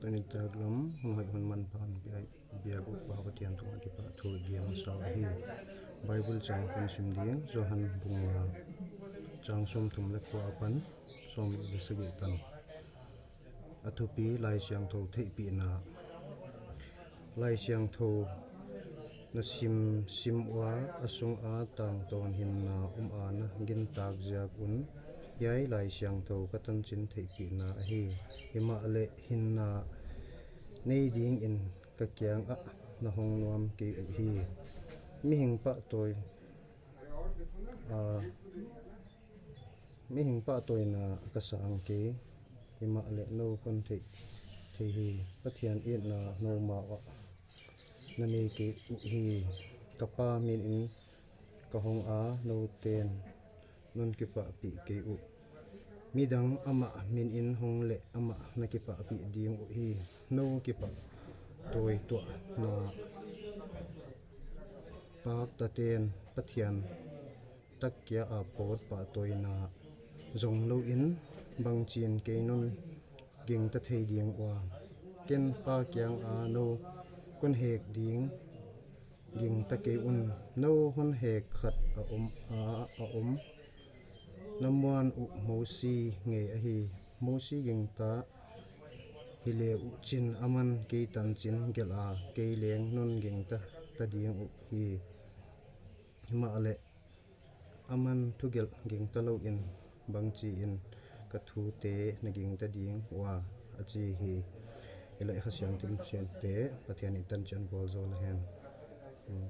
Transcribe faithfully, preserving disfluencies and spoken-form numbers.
Tuni taklam hun hoih hun manpha hon piak, biak Upa Pathian tungah kipahthu gen masa ahi. Bible chang kon sim ding, Johan bung nga, chang sawmthum leh kua apan sawmnih leh sagih tan. A thupi: Laisiangthou theihpihna. Laisiangthou na sim, sim ua, a sunga tangtawn hinna om a na gintak ziak un, hiai Laisiangthou ka tanchin theihpihna ahi. Himahleh hinna nei dingin ka kiangah na hong nuam kei uhi. Mihing pahtawi, a, mihing pahtawina ka sang kei, himahleh nou kon theih thei hi. Pathian itna noumau ah na nei kei uhi. Ka Pa minin ka hong a, nouten non kipahpih kei uh. Midang amah minin hong leh amah na kipahpih ding uhi. Nou kipahtawi tuahna paktaten Pathian tak kia a pawt pahtawina zong louin bangchin kei non gingta thei ding ua. Ken Pa kianga nou kon hek ding gingta kei un. Nou hon hek khat a om, a, a om. Na muan uh Mosi ngei ahi. Mosi gingta hile uchin aman kei tanchin gelh a, kei leng non gingta ta ding uhi. Himahleh aman thugelh gingta louin bangchiin ka thute na gingta ding ua, a chi hi. Hileh Kha Siangthou simte Pathian in tanchin vualzawl hen. Hmm.